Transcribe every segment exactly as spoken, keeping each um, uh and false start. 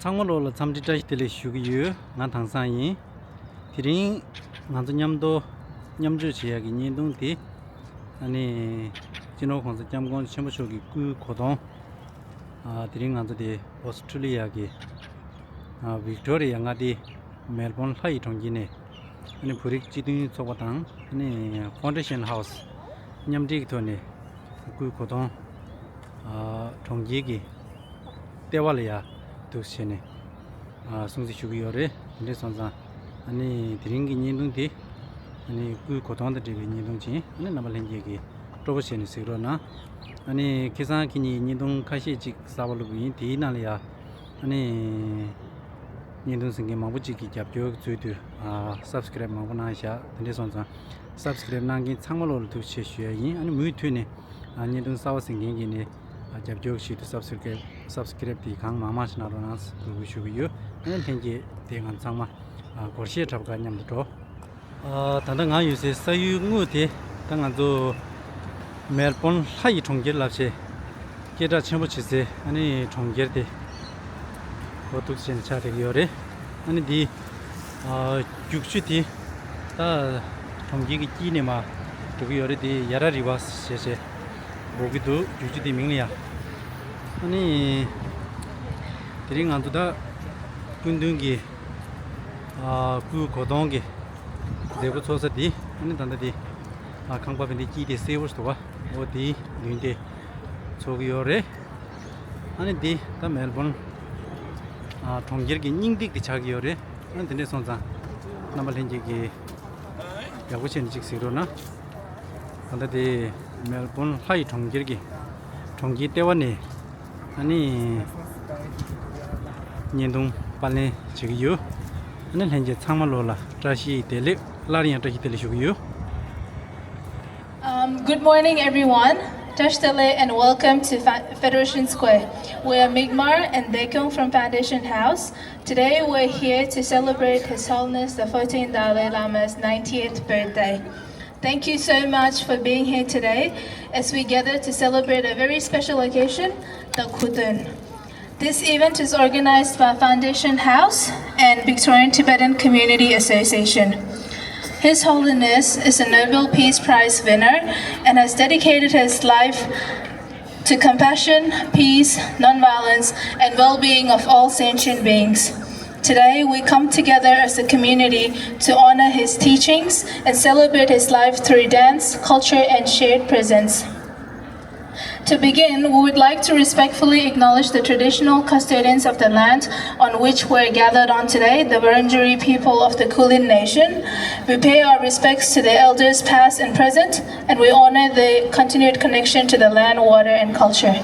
ཚང་མ་ལོག་ལ་འཚམས་འདྲི་བཀྲ་ཤིས་བདེ་ལེགས་ཞུ་གི་ཡོད། ང་དྭངས་བཟང་ཡིན། དེ་རིང་ང་ཚོ་མཉམ་དུ་མཉམ་སྤྱོད་བྱེད་ཡག་གི་བརྙན་ཐུང་དེ། ཨ་ནི་སྤྱི་ནོར་༸གོང་ས་༸སྐྱབས་མགོན་ཆེན་པོ་མཆོག་གི་སྐུའི་གོ་སྟོན། ཨ་དེ་རིང་ང་ཚོ་དེ་ཨོ་སི་ཁྲུ་ལི་ཡ་གི་ཨ་ཝིག་ཏོ་རི་ཡ་མངའ་སྡེའི་མེལ་བོན་ལྷ་ཡི་གྲོང་ཁྱེར་ནས། ཨ་ནི་བོད་རིགས་སྤྱི་མཐུན་ཚོགས་པ་དང་ཨ་ནི་ཕའུན་ཌེ་ཤན་ཧའུ་སི་མཉམ་འབྲེལ་གྱི་ཐོག་ནས་སྐུའི་གོ་སྟོན་ཨ་གྲོང་ཁྱེར་གྱི་ལྟེ་བ་ལ་ཡ་འདུག་བྱས་ནས་ཨ་སྲུང་བརྩི་ཞུ་གི་ཡོད་རེད། དེ་འདྲ་སོང་ཙང་ཨ་ནི་དེ་རིང་གི་བརྙན་ཐུང་དེ་ཨ་ནི་སྐུའི་གོ་སྟོན་དང་འབྲེལ་བའི་བརྙན་ཐུང་ཅིག་ཡིན། ཨ་ནི་རྣམ་པ་ལྷན་རྒྱས་ཀྱིས་སྤྲོ་པོ་བྱས་ནས་གཟིགས་རོགས་གནང་། ཨ་ནི་ཁ་སང་ཁྱེད་གཉིས་བརྙན་ཐུང་ཁ་ཤས་ཅིག་གསར་པ་བླུགས་པ་ཡིན། དེའི་ནང་ལ་ཡ་ཨ་ནི་བརྙན་ཐུང་གཟིགས་མཁན་མང་པོ་ཅིག་གིས་རྒྱབ་སྐྱོར་གྱི་ཚུལ་དུ་ཨ་སབ་སི་ཀེ་རེབ་མང་པོ་གནང་བཞག་དེ་འདྲ་སོང་ཙང་སབ་སི་ཀེ་རེབ་གནང་མཁན་ཚང་མ་ལོག་ལ་ཐུགས་རྗེ་ཆེ་ཞུ་ཡ་ཡིན། ཨ་ནི་མུ་མཐུད་ནས་ཨ་བརྙན་ཐུང་གསར་པ་གཟིགས་མཁན་གྱིས་ནི་ཨ་རྒྱབ་སྐྱོར་གྱི་ཆེད་དུ་སབ་སི་ཀེ་རེབ་སབ་སི་ཀེ་རེབ་དེ་གང་མང་མང་ཞིག་གནང་རོགས་གནང་ཟེར་འབོད་སྐུལ་ཞུ་གི་ཡོད། ཨ་ནི་ལྷན་རྒྱས་དེ་ང་ཚང་མ་ཨ་སྒོར་གཞས་འཁྲབ་གར་མཉམ་དུ་འགྲོ། ཨ་ད་ལྟ་ང་ཡོད་སའི་ས་ཡུལ་དངོས་དེ་ད་ང་ཚོ་མེལ་བོན་ལྷ་ཡི་གྲོང་ཁྱེར་ལབ་བྱས་སྐད་གྲགས་ཆེན་པོ་བྱེད་སའི་ཨ་ནི་གྲོང་ཁྱེར་དེ་འགོ་ཐུག་བྱས་ནས་ཆགས་བསྡད་ཀྱི་ཡོད་རེད། ཨ་ནི་འདི་ཨ་རྒྱུག་ཆུ་དེ་ད་གྲོང་ཁྱེར་གྱི་དཀྱིལ་ནས་མར་འགྲོ་གི་ཡོད་རེད། དེ་ཡ་ར་རི་བ་ཞེས་བྱས་འབོད་ཀྱི་འདུག་རྒྱུག་ཆུ་དེ་མིང་ལ་ཡ། ཨ་ནི་དེ་རིང་ང་ཚོ་ད་སྐུ་མདུན་གྱི་ཨ་སྐུའི་གོ་སྟོན་གྱི་མཛད་སྒོ་ཚོགས་ས་འདི་ཨ་ནི་ད་ལྟ་འདི་ཨ་ཁང་པ་དེ་འདྲའི་དཀྱིལ་དེ་སེར་པོ་ཞིག་འདུག་ག་འོ་དེའི་མདུན་དེ་ཚོགས་ཀྱི་ཡོད་རེད། ཨ་ནི་འདི་ད་མེལ་བོན་ཨ་གྲོང་ཁྱེར་གྱི་སྙིང་ཐིག་དེ་ཆགས་ཀྱི་ཡོད་རེད། ཨ་ནི་དེ་འདྲ་སོང་ཙང་རྣམ་པ་ལྷན་རྒྱས་ཀྱིས་ཡག་པོ་བྱས་ནས་ཅིག་གཟིགས་རོགས་གནང་། ད་ལྟ་དེ་མེལ་བོན་ལྷ་ཡི་གྲོང་ཁྱེར་གྱི་གྲོང་ཁྱེར་ལྟེ་བ་ནས་ཨ་ནི་བརྙན་ཐུང་པར་ལེན་བྱེད་ཀྱི་ཡོད། ཨ་ནི་ལྷན་རྒྱས་ཚང་མ་ལོག་ལ་བཀྲ་ཤིས་བདེ་ལེགས། སླར་ཡང་བཀྲ་ཤིས་བདེ་ལེགས་ཞུ་གི་ཡོད། Um, good morning, everyone. Tashi Delek and welcome to Fa- Federation Square. We are Mi'kmaq and Daekyung from Foundation House. Today, we're here to celebrate His Holiness the fourteenth Dalai Lama's ninetieth birthday. Thank you so much for being here today as we gather to celebrate a very special occasion, the Khudun. This event is organized by Foundation House and Victorian Tibetan Community Association. His Holiness is a Nobel Peace Prize winner and has dedicated his life to compassion, peace, nonviolence, and well being of all sentient beings. Today, we come together as a community to honor his teachings and celebrate his life through dance, culture, and shared presence. To begin, we would like to respectfully acknowledge the traditional custodians of the land on which we're gathered on today, the Wurundjeri people of the Kulin Nation. We pay our respects to the elders past and present, and we honor the continued connection to the land, water, and culture.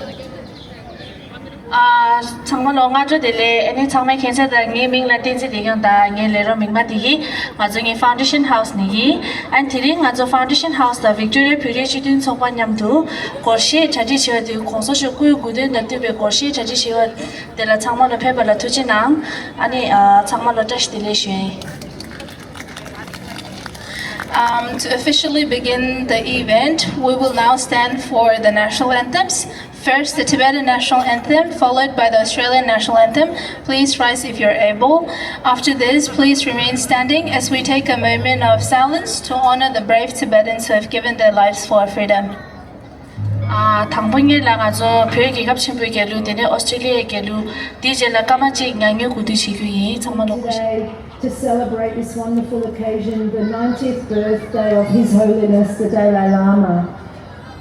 ཨ། ཚང་མ་ལོ་སྔ་དྲོ་བདེ་ལེགས། ཨ་ནི་ཚང་མས་མཁྱེན་གསལ་ལྟར་ངའི་མིང་ལ་བསྟན་འཛིན་བདེ་སྐྱོང་དང་། ངའི་ལས་རོགས་མིག་དམར་བདེ་སྐྱིད། ང་ཚོ་ངའི་Foundation House ནས་ཡིན། ཨ་ནི་དེ་རིང་ང་ཚོ་Foundation House དང་Victoria བོད་རིགས་སྤྱི་མཐུན་ཚོགས་པ་མཉམ་དུ་སྒོར་གཞས་གྲ་སྒྲིག་བྱས་པ་དེ། ༸གོང་ས་མཆོག་སྐུའི་དགུང་སྟོན་དང་བསྟུན་པའི་སྒོར་གཞས་གྲ་སྒྲིག་བྱས་པ་དེ་ལ་ཚང་མ་ལ་ཕེབས་པ་ལ་ཐུགས་རྗེ་གནང་། ཨ་ནི་ཨ་ཚང་མ་ལ་བཀྲ་ཤིས་བདེ་ལེགས་ཞུ་ཡ་ཡིན། Um, to officially begin the event, we will now stand for the national anthems. First, the Tibetan national anthem, followed by the Australian national anthem. Please rise if you're able. After this, please remain standing as we take a moment of silence to honor the brave Tibetans who have given their lives for our freedom. ཨ། དང་པོ་ཉིད་ལ་ང་ཚོ་བོད་རྒྱལ་ཁབ་ཆེན་པོའི་རྒྱལ་གླུ། དེ་ནས་ཨོ་སི་ཀྲི་ལི་ཡའི་རྒྱལ་གླུ། དེའི་རྗེས་ལ་སྐར་མ་གཅིག་ཉམས་མྱོང་གོ་སྒྲིག་བྱེད་རྒྱུ་ཡིན། ཚང་མ་ལོ་དགོངས་ཞུ། Today, to celebrate this wonderful occasion, the ninetieth birthday of His Holiness the Dalai Lama.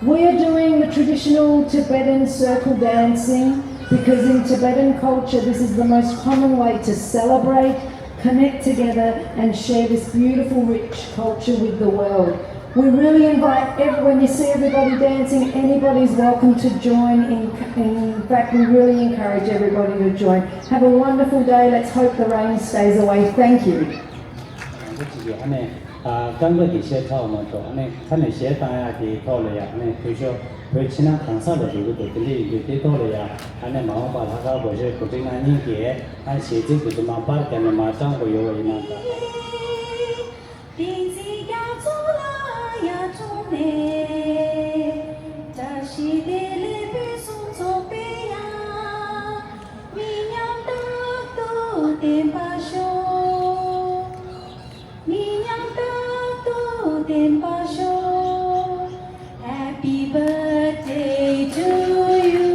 We are doing the traditional Tibetan circle dancing because in Tibetan culture, this is the most common way to celebrate, connect together, and share this beautiful, rich culture with the world. We really invite everyone, you see everybody dancing, anybody's welcome to join. In, in fact, we really encourage everybody to join. Have a wonderful day. Let's hope the rain stays away. Thank you. རྐང་པ་གི་གཞས་འཁྲབ་མ་གཏོགས། ཨ་ནི་ཁ་ནས་གཞས་བཏང་ཡག་གི་ཐོག་ལ་ཡ། ཨ་ནི་བོད་ཤོག་བོད་ཕྱི་ནང་གང་ས་ལ་འགྲོ་གི་འདུག་དེ་འདྲ་ཡིན་དུས་དེ་ཐོག་ལ་ཡ། ཨ་ནི་མ་འོངས་པར་ལྷག་དཀར་སྒོར་གཞས་གོ་སྒྲིག་གནང་མཁན་གྱིས་ཨ་ནི་གཞས་ཚིག་དེ་ཚོ་མར་པར་བརྒྱབ་ནས་མར་བཏང་དགོས་ཡོད་པ་ཡིན་ན་འདྲ། བསྟན་འཛིན་རྒྱ་མཚོ་ལ་ཡར་འཁྲུངས་ནས། བཀྲ་ཤིས་བདེ་ལེགས་ཕུན་སུམ་ཚོགས་པའི་ཡང་། མི་ཉམས་རྟག་བརྟན་པར་ཤོག། མི་ཉམས་རྟག་ཏུ་བརྟན་པར་ཤོག། Happy birthday to you.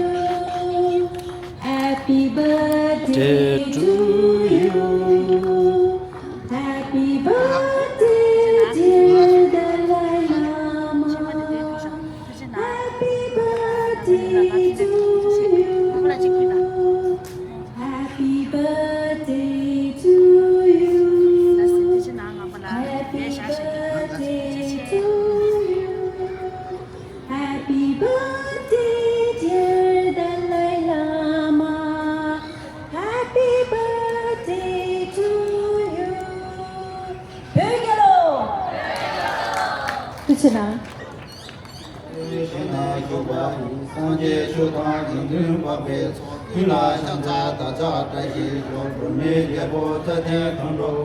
Happy birthday to you. Happy birthday, dear Dalai Lama. Happy birthday to you. Happy birthday to you. Happy birthday to you. Happy birthday, dear Dalai Lama. Happy birthday to you. བོད་རྒྱལ་ལོ། ཐུགས་རྗེ་གནང་། ཞིང་ན་བཞུགས་པ་སངས་རྒྱས་ཆོས་དང་དགེ་འདུན་དམངས་ཀྱི་ཚོགས་ཀུན་ལ་ཕྱག་འཚལ་དར་ལྕོག་བཀྲ་ཤིས་ཤོག། འགྲོ་མིའི་རྒྱལ་པོ་ཚེ་བརྟན་དོན་གྲུབ།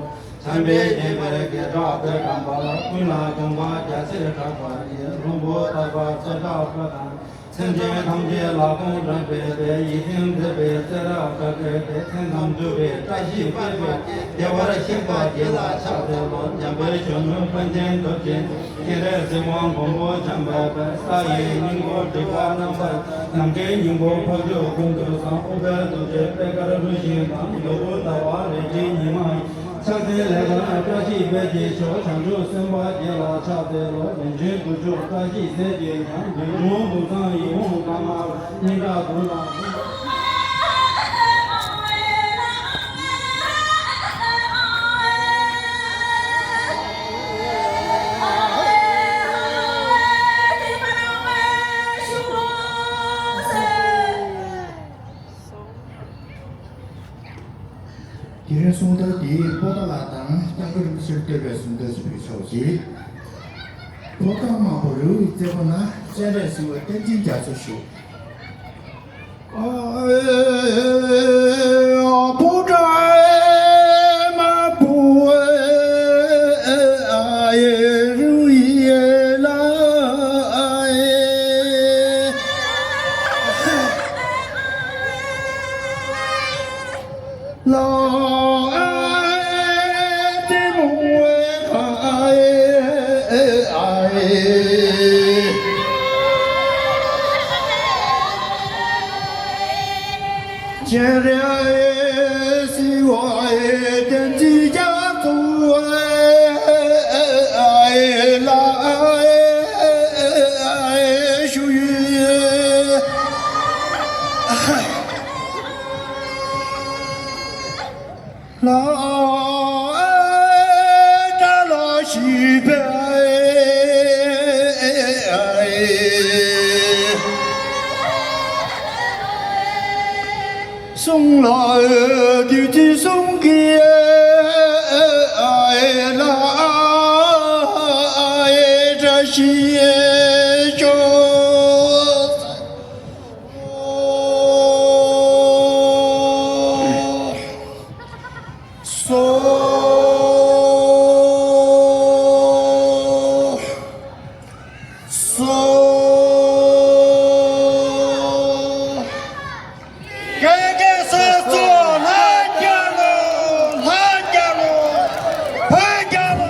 བྱམས་པའི་རྒྱལ་པོ་རྒྱལ་གྲགས་དཔལ་དམ་པ། ཀུན་ལ་གྱོང་པ་རྒྱ་ཆེར་གྲགས་པ་ཡི། ལྷུན་པོ་ཐར་པ་ཚེ་བཀྲ་བཀྲ་དང་། སེམས་ཅན་ཐམས་ཅད་ལ་དགོངས་དྲངས་པའི་སྡེ། ཡིད་བཞིན་མཛེས་པའི་སྲས་རབ་དཀར་དགའི་སྡེ། མཚན་ཙམ་བསྡུས་པའི་བཀྲ་ཤིས་དཔལ་གྱི་སྡེ། བདེ་བར་གཤེགས་པ་བརྒྱད་ལ་ཕྱག་འཚལ་ལོ། འཇམ་དཔལ་གཞོན་ནུ་དཔལ་ལྡན་འདོད་ཆེན། སྤྱན་རས་གཟིགས་དབང་མགོན་པོ་འཇམ་དཔལ་དཔལ། ས་ཡི་སྙིང་པོ་སྒྲིབ་པ་རྣམ་པར། ནམ་མཁའི་སྙིང་པོ་འཕགས་མཆོག་ཀུན་ཏུ་བཟང་། ཨུཏྤལ་རྡོ་རྗེ་པད་དཀར་རུ་བཞིན་དང་། ནོར་བུ་ཟླ་བ་རལ་གྲིའི་ཉི་མ་ཡིས། ཕྱག་འཚལ་ལེགས་པར་བཀྲ་ཤིས་དཔལ་གྱི་མཆོག། བྱང་ཆུབ་སེམས་དཔའ་བརྒྱད་ལ་ཕྱག་འཚལ་ལོ། རིན་ཆེན་དུར་ཁྲོད་བཀྲ་ཤིས་ཟས་ཀྱི་གཡང་། འབྲིང་ཆུང་དུང་སང་ཡིད་འོང་དཀར་དམར། སྙན་གྲགས་དུང་དང་། དེ་རིང་གསུང་རྟགས་འདི་པོ་ཏཱ་ལ་དང་སྐྱབས་མགོན་རིན་པོ་ཆེར་གཏོད་པའི་གསུང་རྟགས་སུ་ཕུལ་ཆོག་ཅིག། པོ་ཏཱ་དམར་པོ་རི་བོའི་རྩེ་པོ་ན། སྤྱན་རས་གཟིགས་དབང་བསྟན་འཛིན་རྒྱ་མཚོ་བཞུགས། པོ་ཏཱ་དམར་པོ་རི་བོའི་ལ། ལ། ལ་ཨ་ད་ལ་ཤི་བེ། གསུང་ལ་དུས་ཚིགས་གསུང་གི་ལ་བཀྲ་ཤིས་ཤོག། སོ། སོ། ཀྱེ་ཀྱེ་སོ་སོ། ལྷ་རྒྱལ་ལོ། ལྷ་རྒྱལ་ལོ། བོད་རྒྱལ་ལོ།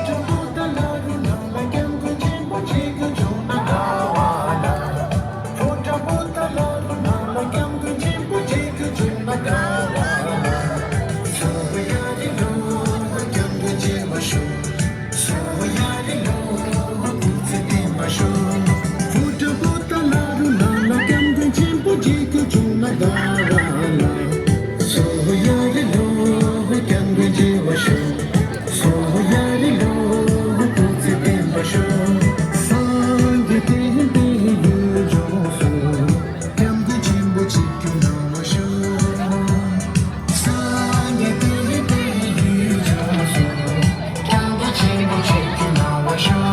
སངས་རྒྱས་བསྟན་པའི་ཡུལ་ལྗོངས་སུ། སྐྱབས་མགོན་ཆེན་པོ་ཆིབས་བསྒྱུར་གནང་བར་ཞུ། སངས་རྒྱས་བསྟན་པའི་ཡུལ་ལྗོངས་སུ། སྐྱབས་མགོན་ཆེན་པོ་ཆིབས་བསྒྱུར་གནང་བར་ཞུ།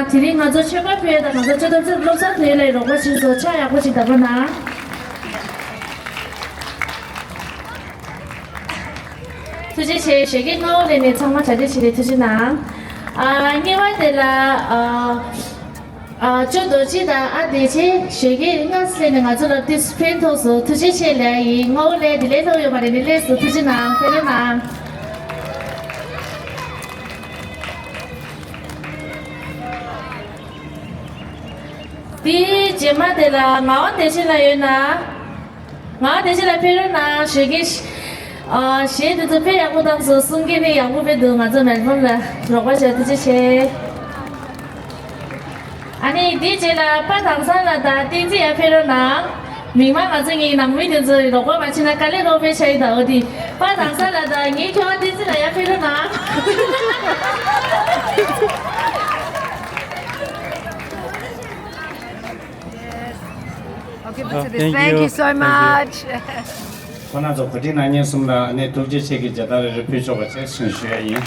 དེ་རིང་ང་ཚོ་མཆོད་པ་ཕུལ་ཡས་དང་ང་ཚོ་ཆོས་ཐོག་ཚོ་སློབ་གསར་དེ་ལ་རོགས་པ་བྱེད་སོ་ཕྱག་ཡག་པོ་ཞིག་བརྡབ་རོགས་གནང་། ཐུགས་རྗེ་ཆེ། ཞོགས་ཀས་སྔ་པོ་སླེབས་ནས་ཚང་མ་གྲ་སྒྲིག་བྱས་ཏེ་ཐུགས་རྗེ་གནང་། ཨ་གཉིས་པ་དེ་ལ་ཨ་ཨ་ཅོ་རྡོ་རྗེ་དང་ཨ་བདེ་ཆེན་ཞོགས་ཀས་སྔ་སེ་ནས་ང་ཚོ་ལ་ཏིས་ཕན་ཐོགས་སོ། ཐུགས་རྗེ་ཆེ་ལབ་ཡིན། སྔ་པོ་སླེབས་དེ་ལས་ལྷག་ཡོད་མ་རེད། ནི་སླེབས་སོ། ཐུགས་རྗེ་གནང་། ཕེབས་རོགས་གནང་། དེའི་རྗེས་མ་དེ་ལ་ངག་དབང་བདེ་ཆེན་ལགས་ཡོད་ན། ངག་དབང་བདེ་ཆེན་ལགས་ཕེབས་རོགས་གནང་། ཞོགས་ཀས་ཨ་གཞས་དེ་ཚོ་དཔེ་ཡག་པོ་བཏང་སོང་། གསུང་སྐད་ནི་ཡག་པོ་དཔེ་འདུག་ང་ཚོ་མེལ་བོན་ལ་རོགས་པ་བྱས། ཐུགས་རྗེ་ཆེ། ཨ་ནི་དེའི་རྗེས་ལ་པ་དང་ས་ལགས་དང་བསྟན་འཛིན་ཡར་ཕེབས་རོགས་གནང་། མིག་མ་ང་ཚོ་ངའི་ནང་མི་དེ་ཚོ་རོགས་པ་མ་བྱས་ན་དཀའ་ལས་ཁག་པོ་ཆགས་ཡི་ད། འོ་དེ་པ་དང་ས་ལགས་དང་ངའི་ཁྱོ་ག་བསྟན་འཛིན་ལགས་ཡར་ཕེབས་རོགས་གནང་། Okay, this is it. Thank you so much. ཁོང་རྣམ་ཚོ་གོ་སྒྲིག་གནང་མཁན་གསུམ་ལ་ཨ་ནི་ཐུགས་རྗེ་ཆེ་གི་མཇལ་དར་རེ་རེ་ཕུལ་ཆོག་པ་བྱས་ཞུ་ཞུ་ཡ་ཡིན།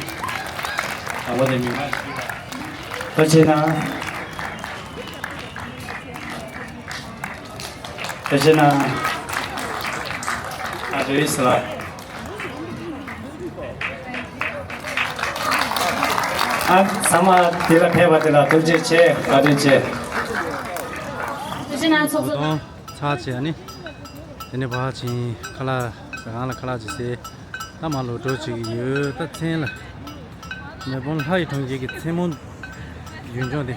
དང་པོ་དེ་མི་མང་ཞིག་ཐུགས་རྗེ་གནང་། ཐུགས་རྗེ་གནང་། ཨ་རེ་སི་ལ། ཨ་ཚང་མ་དེ་ལ་ཕེབས་པ་དེ་ལ་ཐུགས་རྗེ་ཆེ། བཀའ་དྲིན་ཆེ། ཐུགས་རྗེ་གནང་། ཚོགས་གཙོ། ཚར་བྱས་ནི། དེ་ནས་ཕར་ཕྱིན་ཁ་ལག་ཟ་ཁང་ལ་ཁ་ལག་ཅིག་བཟས། ད་མར་ལོག་འགྲོ་བྱེད་ཀྱི་ཡོད། ད་མཚན་ལ། མེལ་བོན་ལྷ་ཡི་གྲོང་ཁྱེར་གྱི་མཚན་མོ་ཡུལ་ལྗོངས་དེ།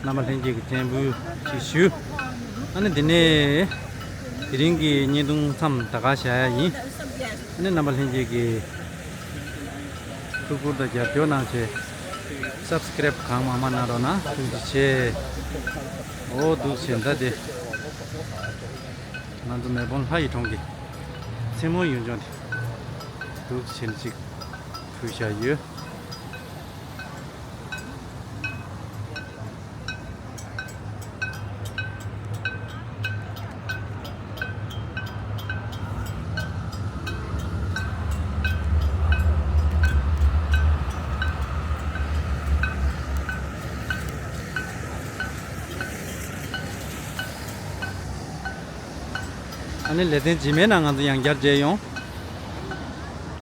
རྣམ་པ་ལྷན་རྒྱས་ཀྱི་མཚན་འབུལ་ཞིག་ཞུ། ཨ་ནི་འདི་ནས་དེ་རིང་གི་བརྙན་ཐུང་མཚམས་ད་ག་བཞག་ཡ་ཡིན། ཨ་ནི་རྣམ་པ་ལྷན་རྒྱས་ཀྱིས་ཐུགས་ཁུར་དང་རྒྱབ་སྐྱོར་གནང་བྱས། སབ་སི་ཀེ་རེབ་གང་མང་མང་གནང་རོགས་གནང་། ཐུགས་རྗེ་ཆེ། འོ་འདུག་བྱས་ད་དེ། ང་ཚོ་མེལ་བོན་ལྷ་ཡི་གྲོང་ཁྱེར་མཚན་མོ་ཡུལ་ལྗོངས་དེ་འདུག་བྱས་ཅིག་ཕུལ་བཞག་ཡོད། ཨ་ནི་ལེ་ཚན་རྗེས་མའི་ནང་ང་ཚོ་ཡང་བསྐྱར་མཇལ་ཡོང་།